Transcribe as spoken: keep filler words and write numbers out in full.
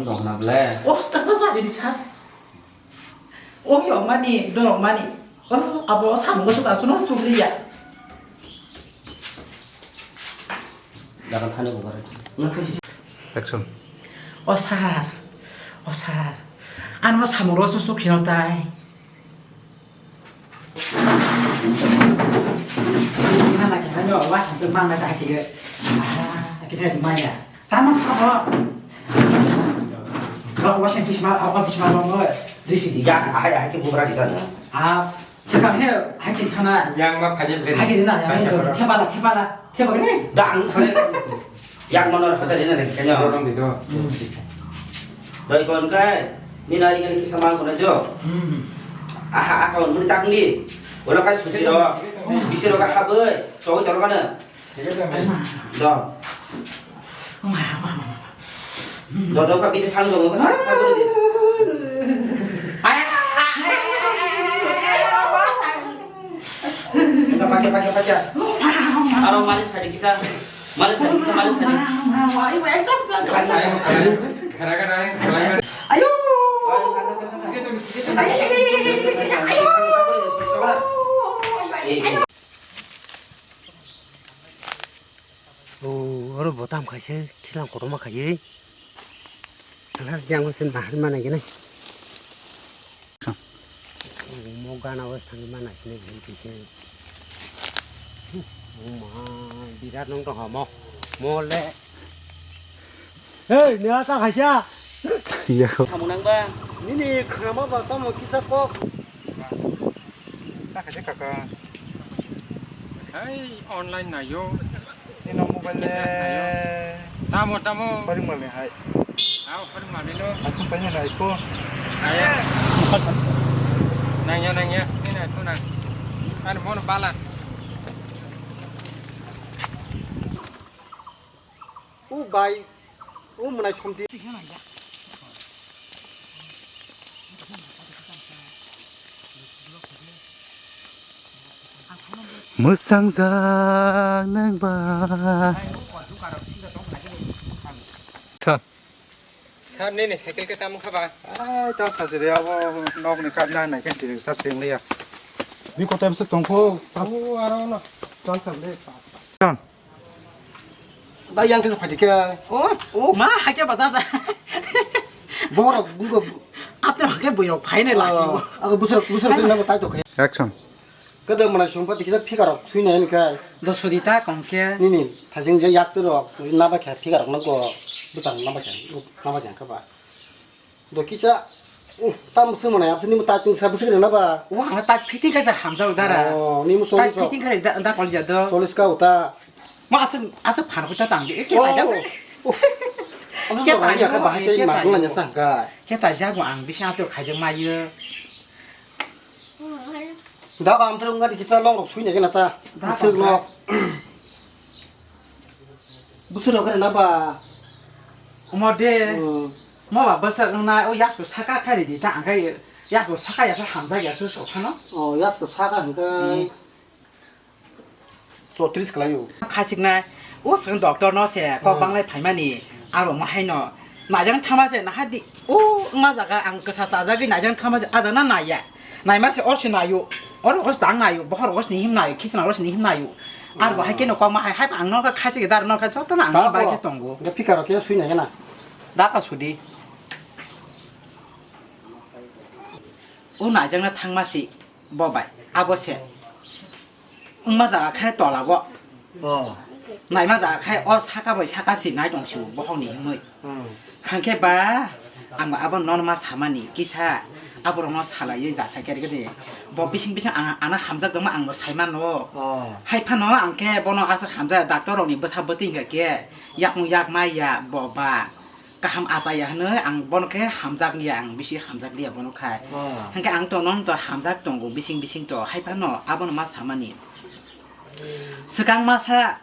Tong na ble. Oh, ta sa sa di sa. Oh, yo mani, dorong mani. Oh, abo samung goso ta chuno sugri ya. Dakan thani ko bare. Action. O sir, o sir, ano samung goso suk sino tai. Mana kaya no, wah, hancur mana kaya kira. Ah, kita di mana? Tama sabo. Rok washing fish ma, apa fish ma, apa risi di. Ya, ahai, ahai, kita bubra di sana. Ah, sekarang he, hai kita sana. Yang ma phajib le. Hai kita na, yang itu, thepala, thepala, thepala ni. Dang, hai. Yang mana rasa di na, kayaknya. Dorong di tu. Doi kon kai, ni nari nari kisa mang kono jo. Hmm. Aha, aha, muni tak ni. Wala kai susi ro, bisi ro ka haboi, soi toro kana. Ai ma. Do. Ma, ma, ma, ma. Do, do, ka bisi thang do, thang do di. Ai, ai, ai, ai, ai, ai, ai, ai, ai. Pakai, pakai, pakai. Aro malis khai di kisa. Malis khai di kisa, malis khai di. Ayo. O, oro bo tam khaise khilang kotorma khaiwi. Thangna yang se nahar mana gini. Mo gana o thangwi mana sini gini kise. O ma, birat nong tong mo. Mo le. Hei, ni ata khaisa. Iya ko. Tamo nang ba? Nini khrama ba tamo kisa kok. Ta khaisa kaka. Hai, online nayo. Nino mobile le. Tamo, tamo. Paring male hai. Aw, paring male no. Aku tanya na iPhone. Ayo. Nangya, nangya. Ini na iPhone na. Anu mono bala. U bai. U mwnai somdi. Mwsang jak nang ba. Sir. Sir, nini cycle ke tamo kha ba? Ai, ta sajri abo nok ni kap na nai kan tiri sab teng liya. Ni kotam se tongkho. O, aro no. Tal kam de. Sir. Da yang khe phai khe. O, o, ma, hai khe bata da. Borok bugo. Atro khe boirok phai nai lasi. Ako busur busur phai nang tai to khe. Action. Kada mana sumpa tikisa phika rok sui nai ni kai. Do sudi ta kong khe. Ni ni, thajing je yak tu rok, na ba khe phika rok no go. Butang na ba khe, na ba khe ka ba. Do kisa, uh, tam se mana yapse ni ta tung sa busuk na ba. Wa, ang tak fitting kha sa hamjao dara. Oh, ni mu tak solis. Fitting kha da, da kol ja do. Solis ka uta. Ma asuk, asuk phan ko ta tang de. Ke ta ja. Oh. Ke ta ya ka ba ke ta ja. Ke ta ja go ang bisa to kha ja ma yo. Da ba am terung ga di kisa long rok sui ne na ta. Da busuk ba. Lo. Busuro kare na ba? Omo de. Hmm. Mo ba bwswk wngna o yasko saka khairi di ta, ang khe yasko saka ya sa hamjak ya su sok phano. Oh, yasko saka hwnkhe. Hmm. Chotris khlai o. Khachiknai, o swkang doctor no se kok banglai phaimani, aro mo haino. Naijak thama se naha di, o wngma jaga ang kwsa chajagwi naijak thama se, a jaga na naiya. Naima se or se naio, or os dang naio, bohor os ni him naio, khisna os ni him naio. Ar bo hai khe no kok ma hai, hai ang no kha se dar no kha joto na ang bai khe tongo. Ga phika rok khe sui nai na. Da ka sudi. O naijak na thangma si bo bai, abo se. Wngma jaga khe tola bo. Oh. Naima jaga khe o saka bai saka si nai tong si bohok ni himwi. Hmm. Hangkhe ba ang bo abo nono ma samani kisa aborok no salaiwi jasa khe rwgwi di. Bo bising bising ang ano hamjak tongma ang bo sai mano. Oh. Hai phano ang khe bono aswk hamjak doctor rok ni bwsa bwtwi hwnkha khe yakung yak mai ya bo ba. Kaham achaya hwnwi ang bono khe hamjak ya, ang bisi hamjak liya bono khai. Oh. Hwnkhe ang to nono to hamjak tongo bising bising to, hai phano abono ma samani. Swkang masa